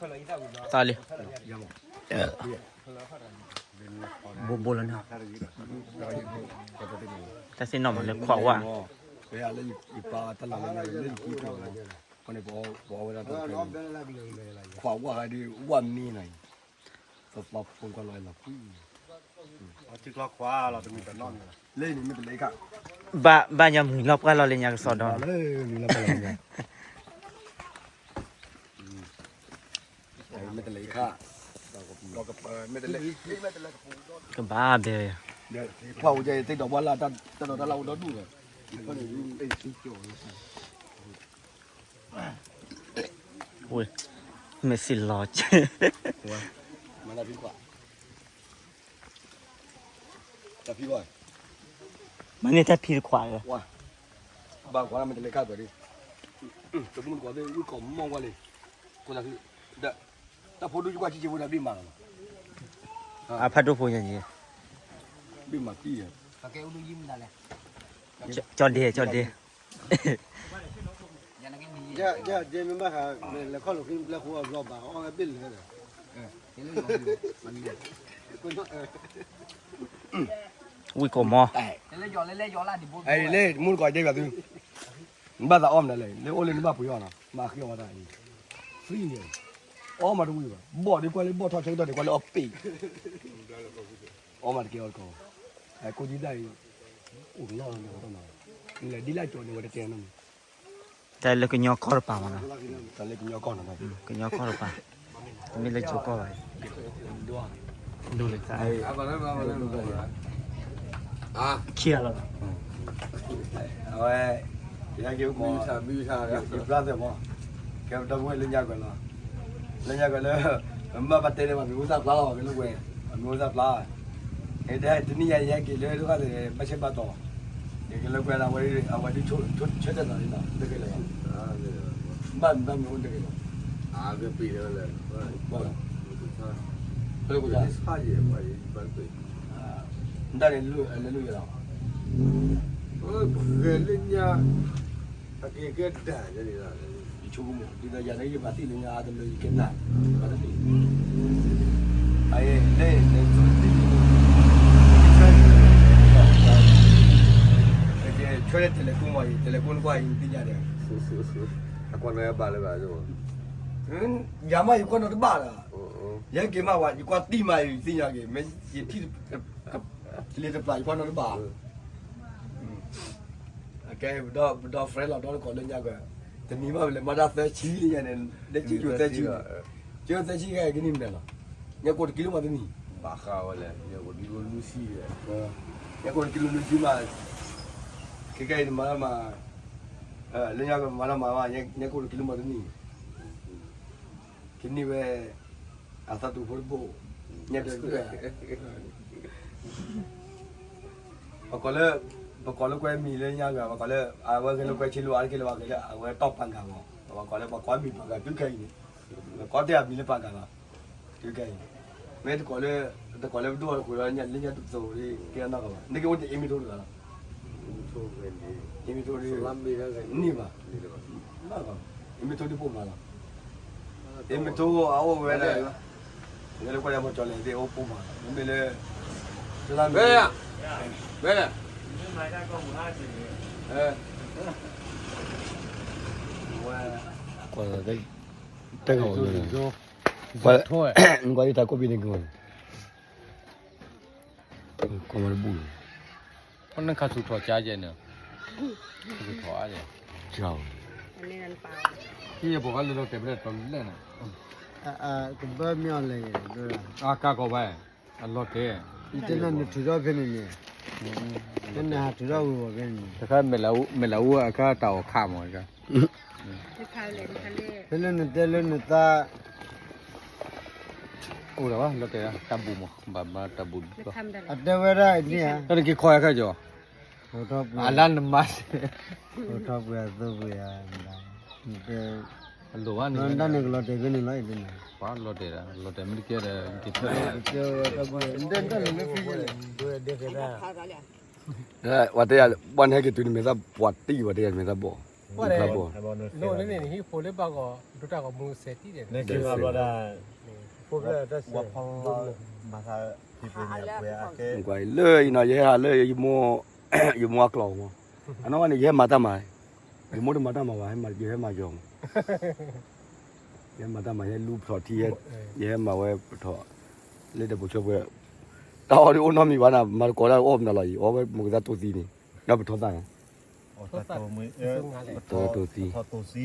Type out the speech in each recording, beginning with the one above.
သးလံ, ဘိဘိလီၤန့ၣ်, တၢ်သ့ၣ်နီၣ်မးလၢခွးဝါ, ခွးဝါဒ်ဝၣ်မ့ၢ်နၤ, လၢန့ၣ်မ့ၢ်တလဲခါ, ဘၣ်ဘၣ်ညီမုၢ်လီၤပှၢ်လီၤလၢညါကစီဒီ, မ့ၢ်တလဲခါ, ကဘၣ်ဘဲ, ခွါအိၣ်ကဲသ့ၣ်ဒီးဘှါလၢ်တၢ်ဒီးတၢ်လၢအိၣ်ဒီဒူၣ်လီၤ, မ့ၢ်စံၣ်လီၤကဲ, မၤန့ၢ်တၢ်ဖံတခွးလီၤ, ဘၣ်ကွၢ်မ့ၢ်တလဲခါကွၢ်ဒ်, တမူတကိးသ့ၣ် ဝံၣ်ကီၢ်မီၢ်ဝါလံ, တၢ်ဖိဒိၣ်ယကွၢ်ကံက့ၤဖိဒီးဘ့ၣ်မးလီၤ, အဖးဒိၣ်ဖိညါက့ၤ, ဘ့ၣ်မးကံ, ကၠီဒ့ ကၠီဒ့, ယဲမ့ၢ်ဘၣ်ဃး လဲၤခီၣ်လိာ်ဃံပျဲၢ်ဃိအဘျီဘၣ် အီၣ်ဝဲဘ့ၣ်လဲၣ်ဒီး, ဝံၣ်ကီၢ်မီၢ်, လၢမူတကိးကဲယွၤသု, နဘၣ်သးအီၣ်မနုၤလဲၣ် လၢအိၣ်လၢနဘၣ်ပှ့ၤအီၣ်နီၤ မၤဃံအီၣ်ဝဲဒၣ်အံၤ, သံန့ၣ်, အီၣ်မးတဝံၤဘၣ် ဘီၣ်ဒ်ကွၢ်လၢဘီၣ်ထီၣ်ဆၢကတီၢ်ဒ်ကွၢ်လၢအီၣ်ပ့ၢ်, အီၣ်မးတကဲအီၣ်တကီ, ကိးဒံဒၣ်အံၤ, အိၣ်ကလီၢ်လီၤန့ၣ်, နလဲၤဒ်လဲၣ်ကၠီန့ၣ်ဝဲတတဲနီၤ, တၢ်လၢကညီကီၢ်တပၤမးနီၤ, တၢ်လၢကညီကီၢ်နီၤ, ကညီကီၢ်တပၤ, တမ့ၢ်လၢကၠိကီၢ်ဘၣ်, ဒိၣ်လၢ, ခံဂၤလီၤ, အဝဲ, ယက့ၤအိၣ်မး, ယဘျါသဲမး, ကဲပဒီပုၢ်ဝဲၢ်လၢညါကွဲးလီၤ, လၢညါကွဲးလၢ, မ့ၢ်ဘၣ်တဲန့ၣ် ပှၤမံၤအိၣ်သၣ်ဖျါလီၤ ကလၢကွဲး, ပှၤမံၤအိၣ်သၣ်ဖျါ, တနံၣ်ညါယဟဲက့ၤလၢဒိၣ်ဃာ်သ့ၣ် ဘၣ်ဆၣ်ဘၣ်တီၤ, ယကလၢကွဲးလၢ အဝဲဒၣ်ဆိကတၢၢ်သးလံနီၤ တဂ့ၤလၢၤဘၣ်, ဘၣ်မံၤဘၣ်မံၤအိၣ်တဂ့ၤလီၤ, နတၢ်န့ၣ်လၢလၢယလီၤ, ဂဲၤလၢညါ, အက့ၤကဲဒၣ်န့ၣ်လီၤ, ယဆိကမိၣ် ဒ်သိးယၤလၢယဘၣ်သံလၢညါအါတလၢယကဲဒၣ်, အလဲၣ်, ဆွဲလၢတဲလဲၤကိမးအံၤ တဲလဲၤကိနကွၢ်အံၤ နသ့ၣ်ညါဒီး, အကွၢ်နီၣ်ဘၣ်လၢၤဘၣ်, ယၤမးယကွၢ်နီၣ်တဘၣ်လၢၤ, ယဟဲက့ၤမးဝဲ ယကွၢ်တံၢ်မးအံၤ သ့ၣ်ညါက့ၤ မ့ၢ်ယထံၣ် လ့တပျၢ်ယကွၢ်နီၣ်တဘၣ်, အကဲ, ပဒီ friend လီၤဒီတကိးလၢညါကွဲး, တမံၤဘၣ်လဲၤမၤတၢ်သၢဆံလၢညါန့ၣ်, လၢကၠိသၢဆံ, ကၠိသၢဆံကဲကနံၣ်မနုၤလီၤ, ညၣ်ကိၢ်တကံလိမးတနံၣ်, ဘၣ်ဃးဝဲလဲၣ် ညၣ်ကိၢ်တကံလိနွံဆံ, ညၣ်ကိၢ်တကံလိနွံဆံမး, ခဲကဲအံၤနမၤလၢမး, လၢညါကွဲးမၤလၢမးမး ညၣ်ကိၢ်တကံလိမးတနံၣ် ကန့ၢ်ဝဲ, အသးတူၢ်ဖိတဘိ, ညၣ်တကွဲး, ပကိးလၢ, ပကိးလၢကွဲမံၤလၢညါဂၤ ပကိးလၢ အဝဲဂဲၤလိာ်ကွဲဆ့လိာ်အါတက့ၢ်လၢပှၤဂဲၤလၢ အဝဲတီၢ်ပှၤဂၤမး ပကိးလၢပှၤကိးမံၤပှၤဂၤတုၤခဲအံၤန့ၣ်, ပကိးတဲအမံၤလၢပှၤဂၤလီၤ, တုၤခဲအံၤ, မ့ၢ်တကိးလၢ, တကိးလၢပဒိၣ်အီၤတဃုာ်လီၤ လၢညါတသိးဒီး ကဲနီၢ်ကီၢ်ဘၣ် နက့ၤအိၣ်တ့ၢ်အ့မ့ၢ်ထိတဂၤလီၤ အ့မ့ၢ်ထိဒီး, န့ၢ်ဘၣ်, အ့မ့ၢ်ထိဒ်ပိာ်မးလီၤ, အ့မ့ၢ်ထိအအိၣ်ဝဲဒၣ်, လၢကွၢ်လၢမီၤကၠီၤလဲၣ်သ့ၣ်အိၣ်ပိာ်မးလီၤ မ့မ့ၢ်လၢ, လၢ, ကွၢ်, တၢ်ဂီၤ, နကွၢ်လၢတၢ်ကိးဘံၣ်န့ၣ်က့ၤ, ကွၢ်မၤတဘူၣ်လီၤ, နခါဆူၣ်ထီၣ်ကါယဲၢ်န့ၣ်, ခါဆူၣ်ထီၣ်အါယဲၢ်, ကယဲၢ်ပှၤကလၢလီၤတဲာ်ဖဲလဲၣ်တလဲၣ်န့ၣ်, ကဘၢမ့ၢ်အီၤလဲၣ်, အကါကီၢ်ဘၣ်, အလီၤတဲာ်, ယတဲနၤနထုးထီၣ်ဖဲန့ၣ်န့ၣ်, တဲနၤဟးထုးထီၣ်ဝံၤဝဲဖဲန့ၣ်န့ၣ်, တခါမဲာ်လၢအူအကါတၢ်အီၣ်ခးမး, ဖဲလၢနတဲလၢနသး အိၣ်ဒီးဘၣ်လီၤတဲာ်တၢ်ဘူၣ်မး ဘၣ်မၤတၢ်ဘူၣ်, အတဲဝဲဒၣ်န့ၣ်ဧါ, တၢ်နက့ၤခီယၤခါကီၤ, အလါနမၤ, အိၣ်ထီၣ်ပှဲၤအသိပှဲၤဧါ, အလိၣ်ဘၣ်န့ၣ်, တၢ်န့ၣ်ကလီၤတဲာ်ဖဲန့ၣ်လီၤ, ပှၤလီၤတဲာ်ဒီး လီၤတဲာ်မ့ၢ်တကဲဒီး က့ၤထၢၣ်, ပှၤတဲယၤ ပှၤန့ၣ်ဟဲက့ၤတုၤန့ၣ်မဲာ်သၣ်ပှၤတံၢ် ပှၤတဲယၤန့ၣ်မဲာ်သၣ်ဘီၣ် ဒူၣ်ဖျါဘီၣ်, န့ၣ်န့ၣ် ဟံၣ်ဖိလၢဘၣ်ဂီၤ ဒိတၢ်ဂီၤမူစဲးတံၢ်ဒဲးန့ၣ်, ကွၢ်လၢအံၤနီၤ ယဟဲဟးလၢ ယမိၢ်အကျီၢ်မး, အနီၢ်ဝဲန့ၣ် ယဟဲမၤတၢ်မၤ, ယမိၢ်တမၤတၢ်မၤဘၣ်, ယဟဲမၤယီၤမး, ယဟဲမၤတၢ်မၤ ယဟဲလူဖျိးထံ, ယဟဲမၤဝဲပထီၣ်, လၢတပူၤဆၢပှဲၤ, တၢ်အီၣ်ဒ်အိၣ်နီတမံၤဘၣ်နၤ, မၤတကိးတၢ်အီၣ်မနုၤလီၤအံၤ, အီၣ်ဝဲမုၢ်ကသါတိၤသံန့ၣ်, ဒီးပထီၣ်သၣ်န့ၣ်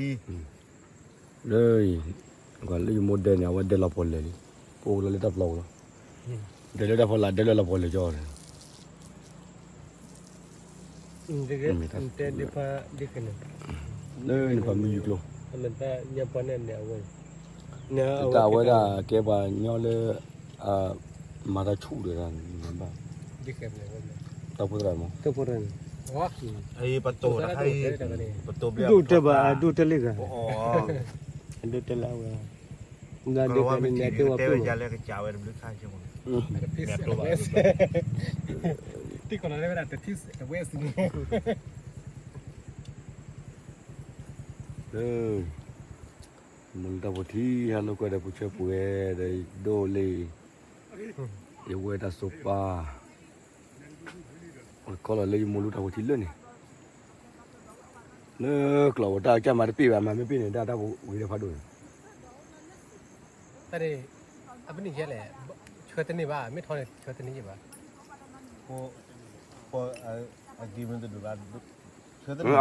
ပထီၣ်သၣ်တိၤသံ, လၢ လၢယမိၢ်ဒဲန့ၣ် အဝဲဒဲလီၤပီၣ်လဲၣ်လံ, ပအိၣ်လီၤလၢတၢ်ပျီပူၤလီၤ, ဒဲလၢတၢ်ဖီလာ် ဒဲလၢလီၤပီၣ်လဲၣ်ကၠီန့ၣ်, လၢနပၢ်မုၢ်ယူၤကျိ, တၢ်အဝဲဒၣ်ကဲပှၤညီလၢ မၤတၢ်ဆူၣ်ဒီးတၢ်, တၢ်ဖိသရၣ်မး, ဒိၣ်တဲဘၣ် အဒိၣ်တဲလၢဂၤ, အဒိၣ်တဲလၢအဝဲ, ဒ်န့ၣ်တဲဝဲပှၤ, တံၢ်ကီၢ်လီၤဝဲဒၣ်တထံၣ်တဝဲစံးန့ၣ် မ့ၢ်လၢတၢ်ဖိထံ ဟဲလိာ်ကွဲဒီး ပူၤဆၢပှဲၤဒီး ဒိၣ်လံ, ယဝဲတၢ်စိပၢ်, ကီလီၤလၢယမိၢ်လူတၢ်ဖိထံလၢန့ၣ်, လၢကျီၢ်ဝဲတၢ်ကစၢ်မၤတပ့ၢ်ဘၣ် မၤမ့ၢ်ပ့ၢ်န့ၣ် တၢ်တၢ်ဖိဝံၤဒီးဖးဒိၣ်န့ၣ် တၢ်န့ၣ်, အပနံၣ်ယဲလဲၣ်, ဆၢတန့ၢ်ဘၣ် မ့ၢ်ထီန့ၣ် ဆၢတန့ၢ်ယဲဘၣ်,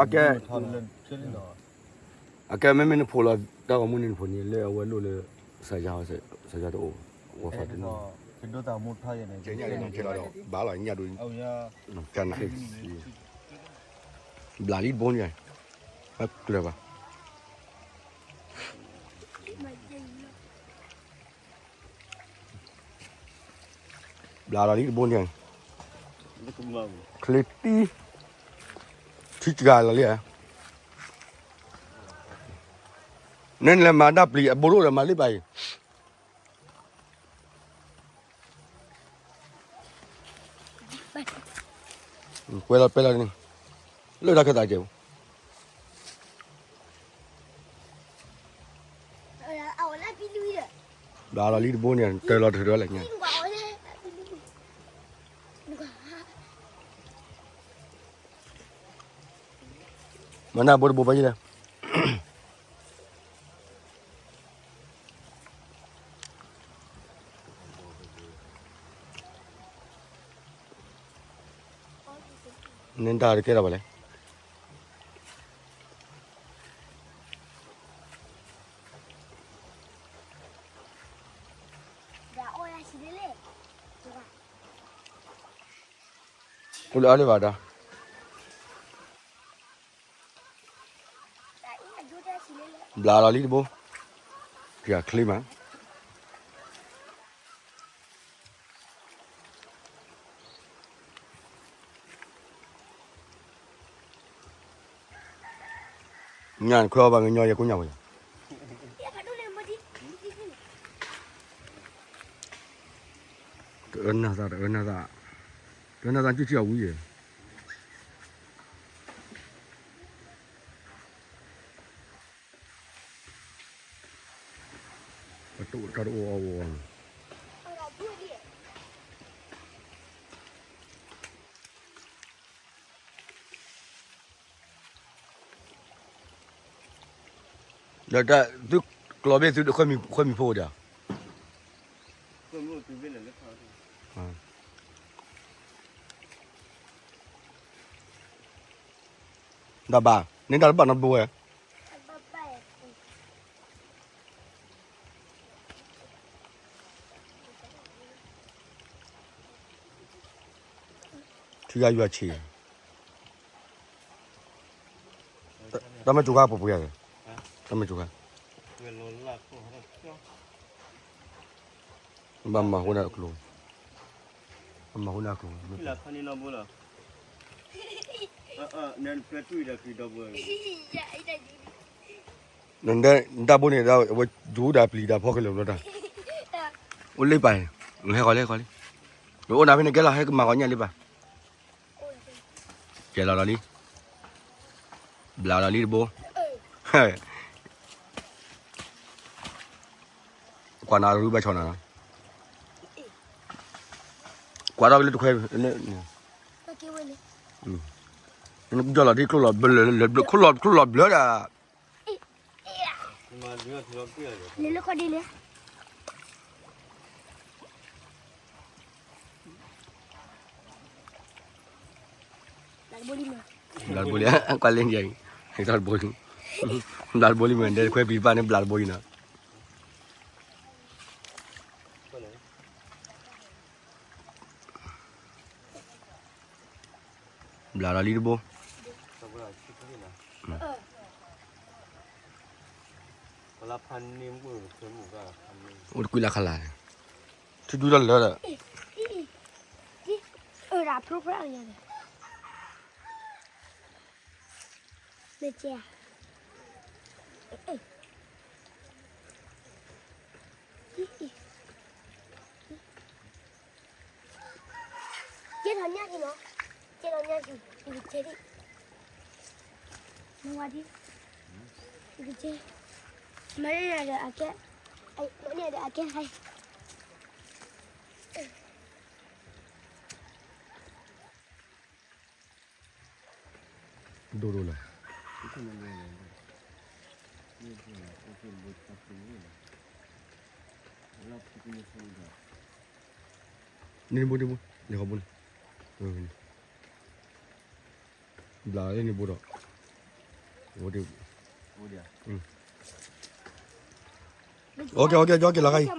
အကဲ, အကဲမ့မ့ၢ်နဖိးလီၤ တၢ်ဂီၤမူန့ၣ် နဖိးန့ၣ် လၢအဝဲလိၣ်လၢ စၢယါ, စၢယါတအိၣ်, ဝဲဖးတန့ၢ်, ဘၣ်လီၤညၣ်ဒိ, ကနၣ်, ဘျးလံတဘိန့ၣ်, ဘၣ်ကျၢၤဘၣ် ဘျးလီၤလံတဘိန့ၣ်, ချ့တံၢ်, ထံစှၤလီၤလံ, နလဲၤမၤဒၣ်ပျံၤအဘိရိၣ်ဒီးမၤလံဘၣ်အံၤ, ကွဲလီၤပဲလီၤန့ၣ်, လၢတၢ်ခၢၣ်သးကဲး, ဘျးလီၤလံတဘိန့ၣ် တၢ်လီၤတၢ်လၢညါ, မၤနၢ်ဘိတဘိဘၣ်ယဲလဲၣ် နတၢ်တကဲထီၣ်ဘၣ်လဲၣ်, အိၣ်လၢအါလၢၤဘၣ်ဒီး ဘျးလီၤလံတဘိ, ပျးချ့မး, ညၣ်ခွဲးအီၤဘၣ် ကညီယဲကိးညၣ်ဝဲ, တအၢနၢ်သး တအၢနၢ်သး, တအၢနၢ်သး ကၠူၣ်ထံအီၤဝံၤယဲ ပတၢ်တအိၣ်အီၣ်ဝဲ, ဒီးတၢ်သုကျီၤဘ့ၣ်သု ဃၢမံၤဖိဒီး တၢ်ဘၣ် န့ၣ်တၢ်တဘၣ်နီတဘိဝဲ ထံဂၤယွၤဆံး တၢ်မ့ၢ်ကၠိခါပှဲၤပှဲၤ တၢ်မ့ၢ်ကၠိခါ ဘၣ်မၤဟိန့ၣ်အကျိၤ ဘၣ်မၤဟိန့ၣ်အကျိၤ နတၢ်ဘိန့ၣ် ဒူဒၣ်ပျံၤတၢ်ဖီခိၣ်လၢာ်ဘျီတၢ် အိၣ်လၢပၢ် ဟဲဃီၤလၢဃီၤလံ နအိၣ်နၤဖဲန့ၣ်ကဲလီၤ ဟဲကမၤဂီၤညၣ်လၢပၢ် ကဲလီၤလီၤလံ ဘျးလီၤလံတဘိ ကွၢ်နၤရူဘၣ်ဆီနၤနီၤ, ကွၢ်ထီၣ်ကလၢတခွဲ, နကီၢ်လီၤဒ်ကျိလီၤဘျၢလၢဘျၢခိၣ်လီၤကျိလီၤဘျၢဒၣ်, လဲၤလၢခီဒ်လဲၣ်, ဘျၢတဘိလံ, ကွၢ်လၢညါအံၤ, ဘျၢတဘိလံ, ဘျၢတဘိလံမ့ၢ် ဒဲတခွဲပံၤတပၢ်န့ၣ် ဘျၢတဘိလံနီၤ. ဘျၢဒီးလံတဘိ, အိၣ်တကွံလၢခလါန့ၣ်, ထူဒူလီၤလၢာ်ဒီး, အၢ ကဲထီၣ်ညၣ်က့ၤနီၤ, ကဲထီၣ်ညၣ်က့ၤ, ယကကဲဒံး, မဝါဒံး, ယကကဲ, မၤန့ၢ်ဒီးအကဲ, မၤန့ၢ်ဒီးအကဲဟဲ, ဒိၣ်ဒိၣ်လီၤ, န့ၣ်တဘိ န့ၣ်တဘိ လဲၤဃီဘိန့ၣ်, ဘျးလၢန့ၣ်ဘိဒီး, အိၣ်ကဲ အိၣ်ကဲ ကၠီက့ၤလီၤခါအံၤ,